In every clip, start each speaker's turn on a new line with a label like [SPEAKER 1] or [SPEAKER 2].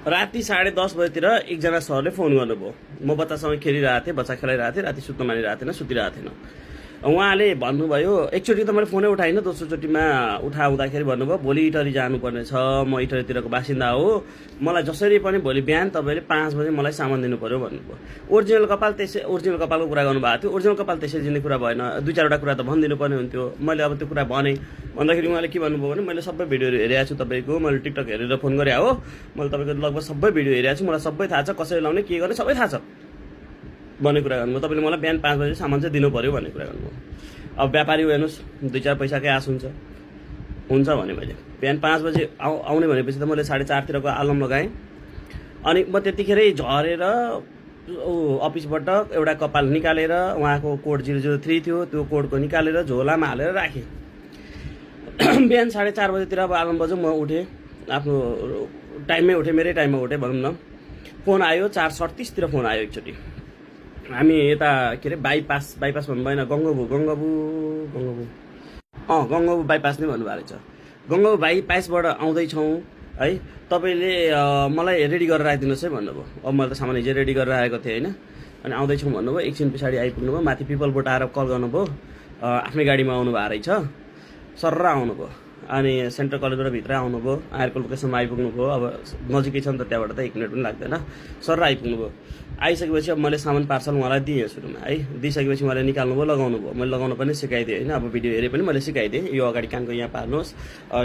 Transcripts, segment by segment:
[SPEAKER 1] राति 10:30 बजेतिर एकजना सरले फोन गर्नुभयो। म बच्चासँग खेलिरहेको थिएँ, बच्चा खेलाइरहेको थिएँ, राति सुत्न मानिरहेको थिएन, सुतिरहेको थिएन। उहाँले भन्नुभयो, एकचोटि त मैले फोनै उठाइनँ, दोस्रोचोटिमा उठाउँदाखेरि भन्नुभयो भोलि इटरी जानुपर्ने छ, म इटरीतिरको बासिन्दा हो, मलाई जसरी पनि भोलि बिहान तपाईँले 5 बजे मलाई सामान दिनु पर्यो भन्नुभयो। ओरिजिनल कपालको कुरा गर्नुभएको थियो। ओरिजिनल कपाल त्यसरी दिने कुरा भएन, 2-4वटा कुरा त भनिदिनु पर्ने हुन्थ्यो। मैले अब त्यो कुरा भने भन्दाखेरि उहाँले के भन्नुभयो भने मैले सबै भिडियोहरू हेरेको छु तपाईँको, मैले टिकटक हेरेर फोन गरे हो, मैले तपाईँको लगभग सबै भिडियो हेरेको छु, मलाई सबै थाहा छ, कसरी लाउने के गर्ने सबै थाहा छ भन्ने कुरा गर्नुभयो। तपाईँले मलाई बिहान 5 बजे सामान चाहिँ दिनु पर्यो भन्ने कुरा गर्नुभयो। अब व्यापारी हो हेर्नुहोस्, 2-4 पैसाकै आश हुन्छ भने मैले बिहान 5 बजे आउने भनेपछि त मैले 4:30तिरको अलार्म लगाएँ। अनि म त्यतिखेरै झरेर अफिसबाट एउटा कपाल निकालेर, उहाँको कोड 003 थियो, त्यो कोडको निकालेर झोलामा हालेर राखेँ। बिहान 4:30 बजेतिर अब अलार्म बज्यो, म उठेँ, आफ्नो टाइममै उठेँ, मेरै टाइममा उठेँ भनौँ न। फोन आयो 4:37तिर फोन आयो एकचोटि। हामी यता के अरे बाइपास भन्नु भएन, गङ्गबु बाइपास नै भन्नुभएको रहेछ। गङ्गबु बाइपासबाट आउँदैछौँ है, तपाईँले मलाई रेडी गरेर राखिदिनुहोस् है भन्नुभयो। अब मैले त सामान हिजो रेडी गरेर राखेको थिएँ होइन। अनि आउँदैछौँ भन्नुभयो। एकछिन पछाडि आइपुग्नुभयो, माथि पिपलबोट आएर कल गर्नुभयो, आफ्नै गाडीमा आउनु भएको रहेछ, सरर आउनुभयो। अनि सेन्ट्रल कलेजबाट भित्र आउनुभयो, आएको लोकेसनमा आइपुग्नुभयो। अब नजिकै छ नि त, त्यहाँबाट त 1 मिनट पनि लाग्दैन, सरर आइपुग्नुभयो। आइसकेपछि अब मैले सामान पार्सल उहाँलाई दिएँ सुरुमा है। दिइसकेपछि उहाँले निकाल्नुभयो, लगाउनु भयो। मैले लगाउन पनि सिकाइदिएँ होइन। अब भिडियो हेरेँ पनि मैले सिकाइदिएँ, यो अगाडि कानको यहाँ पार्नुहोस्,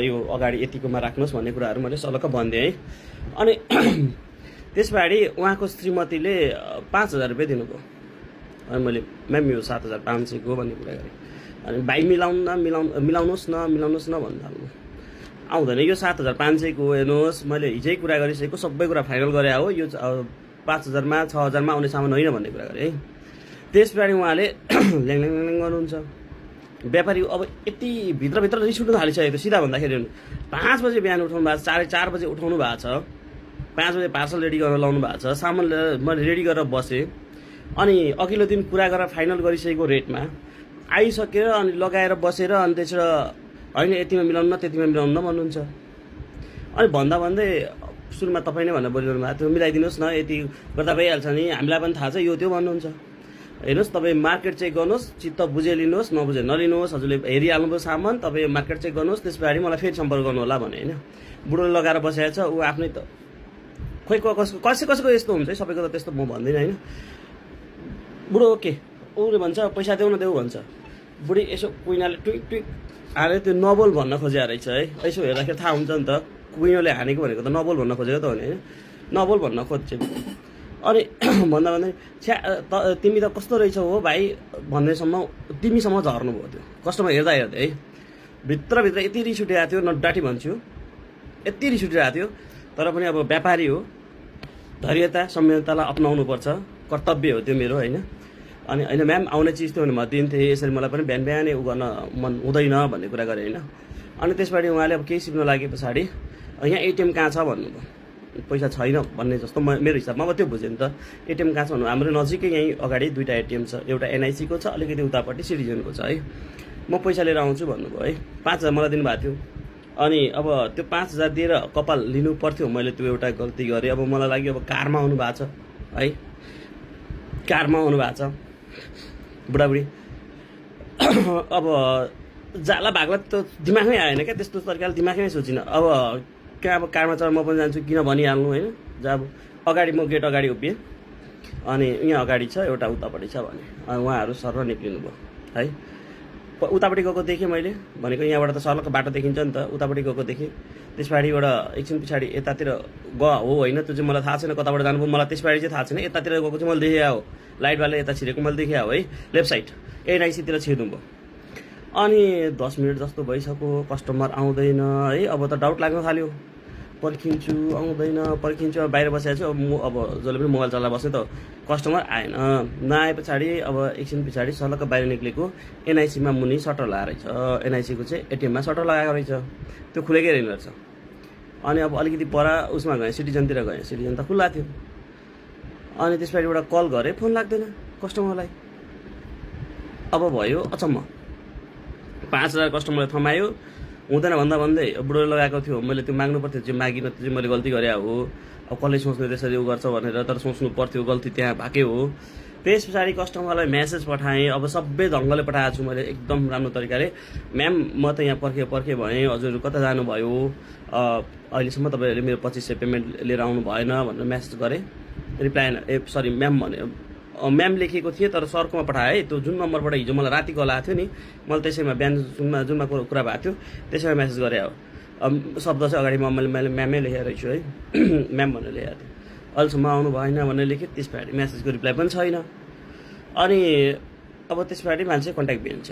[SPEAKER 1] यो अगाडि यतिकोमा राख्नुहोस् भन्ने कुराहरू मैले सलक्क भनिदिएँ है। अनि त्यस पछाडि उहाँको श्रीमतीले 5,000 रुपियाँ दिनुभयो। अनि मैले म्याम यो 7,500 भन्ने कुरा गरेँ। अनि भाइ मिलाउनुहोस् न भन्नु थाल्नु। आउँदैन, यो 7,500 हेर्नुहोस्, मैले हिजै कुरा गरिसकेको, सबै कुरा फाइनल गरे हो, यो 5,000मा 6,000मा आउने सामान होइन भन्ने कुरा गरेँ है। त्यस पछाडि उहाँले ल्याङ गर्नुहुन्छ। व्यापारी अब यति भित्रभित्र रिस उठ्नु थालिसकेको थियो। सिधा भन्दाखेरि 5 बजे बिहान उठाउनु भएको छ, 4:30 बजे उठाउनु भएको छ, 5 बजे पार्सल रेडी गरेर लाउनु भएको छ, सामान मैले रेडी गरेर बसेँ। अनि अघिल्लो दिन कुरा गरेर फाइनल गरिसकेको रेटमा आइसकेर अनि लगाएर बसेर अनि त्यसबाट होइन यतिमा मिलाउनु न त्यतिमा मिलाउनु न भन्नुहुन्छ। अनि भन्दै सुरुमा तपाईँ नै भनेर बोलिरहनु भएको थियो, मिलाइदिनुहोस् न, यति गर्दा भइहाल्छ नि, हामीलाई पनि थाहा छ यो त्यो भन्नुहुन्छ। हेर्नुहोस्, तपाईँ मार्केट चेक गर्नुहोस्, चित्त बुझे लिनुहोस्, नबुझे नलिनुहोस्, हजुरले हेरिहाल्नुभयो सामान, तपाईँ मार्केट चेक गर्नुहोस्, त्यस पछाडि मलाई फेरि सम्पर्क गर्नु होला भने होइन। बुढोले लगाएर बसेको छ, ऊ आफ्नै त खोइ कसैको यस्तो हुन्छ है, सबैको त त्यस्तो म भन्दिनँ होइन। बुढो ओके, उसले भन्छ पैसा देऊ न देऊ भन्छ। बुढी यसो कुइनाले ट्विक हाले त्यो नबोल भन्न खोजेको रहेछ है। यसो हेर्दाखेरि थाहा हुन्छ नि त, कुइनाले हानेको भनेको त नबोल भन्न खोजेको त हो नि होइन, नबोल भन्न खोज्छ। अनि भन्दा छ्या तिमी त कस्तो रहेछौ हो भाइ भन्नेसम्म तिमीसम्म झर्नुभयो त्यो कस्टमर हेर्दा है। भित्रभित्र यति रिस उठिरहेको थियो, नडाटी भन्छु, यति रिस उठिरहेको थियो। तर पनि अब व्यापारी हो, धैर्यता संयमतालाई अपनाउनुपर्छ, कर्तव्य हो त्यो मेरो होइन। अनि होइन म्याम आउने चिज थियो भने म दिन्थेँ, यसरी मलाई पनि बिहानै उ गर्न मन हुँदैन भन्ने कुरा गरेँ होइन। अनि त्यसपछि उहाँले अब केही सिक्न लागे पछाडि यहाँ एटिएम कहाँ छ भन्नुभयो। पैसा छैन भन्ने जस्तो मेरो हिसाबमा अब त्यो बुझेँ नि त। एटिएम कहाँ छ भन्नु, हाम्रो नजिकै यहीँ अगाडि 2टा एटिएम छ, एउटा एनआइसीको छ, अलिकति उतापट्टि सिटिजनको छ है। म पैसा लिएर आउँछु भन्नुभयो है। 5,000 मलाई दिनुभएको थियो। अनि अब त्यो 5,000 दिएर कपाल लिनु पर्थ्यो, मैले त्यो एउटा गल्ती गरेँ। अब मलाई लाग्यो अब कारमा आउनु भएको छ है, कारमा आउनु भएको छ बुढाबुढी। अब जाला भाग्ला त दिमागमै आएन क्या, त्यस्तो तरिकाले दिमागमै सोचिनँ। अब कहाँ अब कारमा चढ म पनि जान्छु किन भनिहाल्नु होइन। जब अगाडि म गेट अगाडि उभिएँ, अनि यहाँ अगाडि छ एउटा उतापट्टि छ भने अनि उहाँहरू सरर निक्लिनु भयो है। उतापट्टि गएको देखेँ मैले, भनेको यहाँबाट त सर्लको बाटो देखिन्छ नि त, उतापट्टि गएको देखेँ। त्यस पछाडिबाट एकछिन पछाडि यतातिर गयो हो होइन, त्यो चाहिँ मलाई थाहा छैन कताबाट जानुभयो, मलाई त्यस पछाडि चाहिँ थाहा छैन। यतातिर गएको चाहिँ मैले देखेँ हो, लाइटवाला यता छिरेको मैले देखेँ हो है, लेफ्ट साइड एनआइसीतिर छिर्नुभयो। अनि 10 मिनट जस्तो भइसक्यो, कस्टमर आउँदैन है। अब त डाउट लाग्न थाल्यो, पर्खिन्छु आउँदैन, पर्खिन्छु। अब बाहिर बसेको छु, अब जसले पनि मोबाइल चलाएर बस्यो त, कस्टमर आएन। नआए पछाडि अब एकछिन पछाडि सलक्क बाहिर निक्लेको, एनआइसीमा मुनि सटर लगाएको रहेछ, एनआइसीको चाहिँ एटिएममा सटर लगाएको रहेछ, त्यो खुलेकै रहेन रहेछ। अनि अब अलिकति पर उसमा गएँ, सिटिजनतिर गएँ, सिटिजन त खुल्ला थियो। अनि त्यसपछि एउटा कल गरेँ, फोन लाग्दैन कस्टमरलाई। अब भयो अचम्म, 5,000 कस्टमरले थमायो, हुँदैन भन्दा भन्दै बुढोले लगाएको थियो, मैले त्यो माग्नु पर्थ्यो, चाहिँ मागिनँ, त्यो चाहिँ मैले गल्ती गरे हो। अब कसले सोच्ने त्यसरी उ गर्छ भनेर, तर सोच्नु पर्थ्यो, गल्ती त्यहाँ भएकै हो। त्यस पछाडि कस्टमरलाई मेसेज पठाएँ, अब सबै ढङ्गले पठाएको छु मैले एकदम राम्रो तरिकाले। म्याम म त यहाँ पर्खेँ भनेँ, हजुर कता जानुभयो, अहिलेसम्म तपाईँहरूले मेरो 2500 पेमेन्ट लिएर आउनु भएन भनेर मेसेज गरेँ। रिप्लाई सरी म्याम भने म्याम लेखेको थिएँ, तर सरकोमा पठाएँ है। त्यो जुन नम्बरबाट हिजो मलाई राति कल आएको थियो नि, मैले त्यसैमा बिहान जुनमा कुरा भएको थियो त्यसैमा मेसेज गरेँ हो। शब्द चाहिँ अगाडि मैले म्यामै लेखेर रहेछु है, म्याम भनेर लेखेको थिएँ। अहिलेसम्म आउनु भएन भनेर लेखेँ, त्यस पछाडि मेसेजको रिप्लाई पनि छैन। अनि अब त्यस पछाडि मान्छे कन्ट्याक्ट भिन्छ।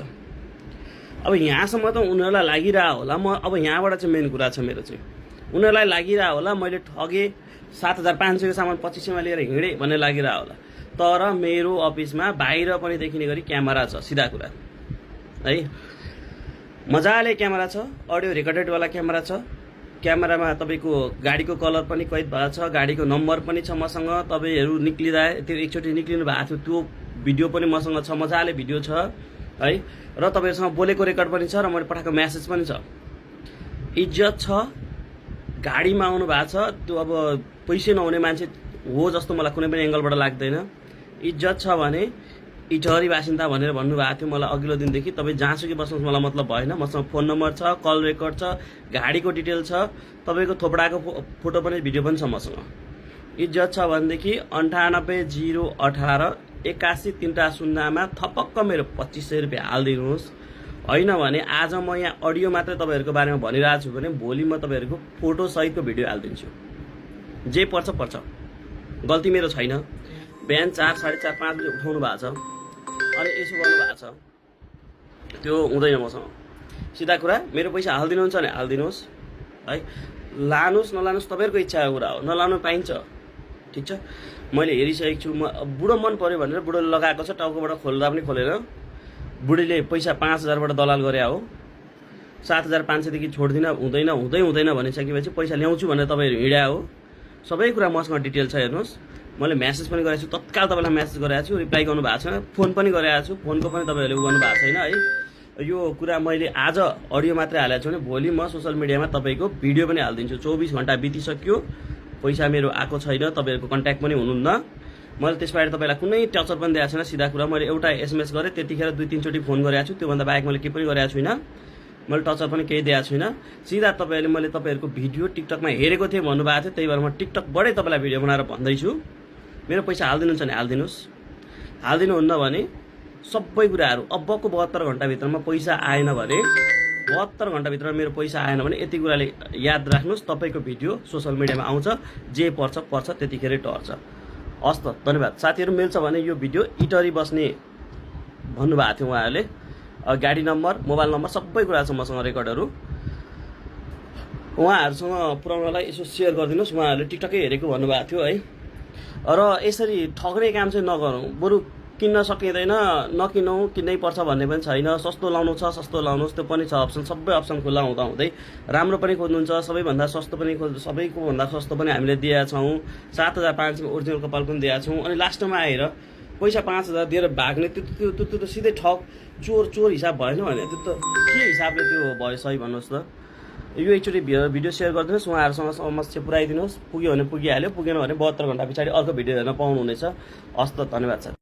[SPEAKER 1] अब यहाँसम्म त उनीहरूलाई लागिरह होला, म अब यहाँबाट चाहिँ मेन कुरा छ मेरो चाहिँ, उनीहरूलाई लागिरह होला मैले ठगेँ, 7500 को सामान 2500 लिएर हिँडेँ भन्ने लागिरह होला। तर मेरो अफिसमा बाहिर पनि देखिने गरी क्यामेरा छ, सिधा कुरा है, मजाले क्यामेरा छ, अडियो रेकर्डेडवाला क्यामेरा छ। क्यामेरामा तपाईँको गाडीको कलर पनि कैद भएको छ, गाडीको नम्बर पनि छ मसँग। तपाईँहरू निक्लिँदा त्यो एकचोटि निक्लिनु भएको थियो, त्यो भिडियो पनि मसँग छ, मजाले भिडियो छ है। र तपाईँहरूसँग बोलेको रेकर्ड पनि छ, र मैले पठाएको मेसेज पनि छ। इज्जत छ, गाडीमा आउनु भएको छ, त्यो अब पैसै नहुने मान्छे हो जस्तो मलाई कुनै पनि एङ्गलबाट लाग्दैन। इज्जत छ भने इटहरी बासिन्दा भनेर भन्नुभएको थियो मलाई अघिल्लो दिनदेखि। तपाईँ जहाँसुकै बस्नुहोस् मलाई मतलब भएन, मसँग फोन नम्बर छ, कल रेकर्ड छ, गाडीको डिटेल छ, तपाईँको थोपडाको फोटो पनि भिडियो पनि छ मसँग। इज्जत छ भनेदेखि 98 018 81 300 मा थपक्क मेरो 2500 रुपियाँ हालिदिनुहोस्। होइन भने आज म यहाँ अडियो मात्रै तपाईँहरूको बारेमा भनिरहेको छु भने भोलि म तपाईँहरूको फोटो सहितको भिडियो हालिदिन्छु। जे पर्छ पर्छ, गल्ती मेरो छैन। बिहान 4, 4:30, 5 बजे उठाउनु भएको छ, अनि यसो गर्नु भएको छ, त्यो हुँदैन मसँग। सिधा कुरा, मेरो पैसा हालिदिनुहुन्छ भने हालिदिनुहोस् है, लानुहोस् नलानुहोस् तपाईँहरूको इच्छाको कुरा हो, नलाउनु पाइन्छ, ठिक छ। मैले हेरिसकेको छु, म बुढो मन पऱ्यो भनेर बुढोले लगाएको छ, टाउकोबाट खोल्दा पनि खोलेर बुढीले पैसा 5000बाट दलाल गरे हो। 7500 देखि छोड्दिनँ, हुँदैन भनिसकेपछि पैसा ल्याउँछु भनेर तपाईँहरू हिँड्या हो। सबै कुरा मसँग डिटेल छ, हेर्नुहोस्। मैले मेसेज पनि गरेको छु, तत्काल तपाईँलाई मेसेज गरेको छु, रिप्लाई गर्नु भएको छैन। फोन पनि गरेको छु, फोनको पनि तपाईँहरूले गर्नु भएको छैन है। यो कुरा मैले आज अडियो मात्रै हालेको छु भने भोलि म सोसियल मिडियामा तपाईँको भिडियो पनि हालिदिन्छु। 24 घन्टा बितिसक्यो, पैसा मेरो आएको छैन, तपाईँहरूको कन्ट्याक्ट पनि हुनुहुन्न। मैले त्यसबाट तपाईँलाई कुनै टचर पनि दिएको छैन। सिधा कुरा, मैले एउटा एसएमएस गरेँ, त्यतिखेर 2-3 चोटि फोन गरेको छु, त्योभन्दा बाहेक मैले केही पनि गरेको छुइनँ। मैले टचर पनि केही दिएको छुइनँ। सिधा तपाईँहरूले मैले तपाईँहरूको भिडियो टिकटकमा हेरेको थिएँ भन्नुभएको थियो, त्यही भएर म टिकटकबाटै तपाईँलाई भिडियो बनाएर भन्दैछु। मेरो पैसा हालिदिनुहुन्छ भने हालिदिनुहोस्, हालिदिनुहुन्न भने सबै कुराहरू अबको 72 घन्टाभित्रमा पैसा आएन भने, 72 घन्टाभित्रमा मेरो पैसा आएन भने यति कुराले याद राख्नुहोस्, तपाईँको भिडियो सोसियल मिडियामा आउँछ, जे पर्छ त्यतिखेरै टर्छ। हस् त, धन्यवाद। साथीहरू मिल्छ भने यो भिडियो इटरी बस्ने भन्नुभएको थियो उहाँहरूले, गाडी नम्बर, मोबाइल नम्बर सबै कुरा छ मसँग, रेकर्डहरू उहाँहरूसँग पुऱ्याउनलाई यसो सेयर गरिदिनुहोस्। उहाँहरूले टिकटकै हेरेको भन्नुभएको थियो है। र यसरी ठग्ने काम चाहिँ नगरौँ, बरु किन्न सकिँदैन नकिनौँ, किन्नै पर्छ भन्ने पनि छैन। सस्तो लाउनु छ सस्तो लाउनुहोस्, त्यो पनि छ अप्सन। सबै अप्सन खुल्ला हुँदै राम्रो पनि खोज्नुहुन्छ, सबैभन्दा सस्तो पनि सबैको भन्दा सस्तो पनि हामीले दिएका छौँ। 7500 को ओरिजिनल कपाल पनि दिएका छौँ। अनि लास्टमा आएर पैसा 5000 दिएर भाग्ने त्यो त सिधै ठग, चोर हिसाब भएन भने त्यो त के हिसाबले त्यो भयो सही भन्नुहोस् त। यो एकचोटि भिडियो सेयर गरिदिनुहोस्, उहाँहरूसँग समस्या पुऱ्याइदिनुहोस्। पुग्यो भने पुगिहाल्यो, पुगेन भने 72 घन्टा पछाडि अर्को भिडियो हेर्न पाउनुहुनेछ। हस् त, धन्यवाद सर।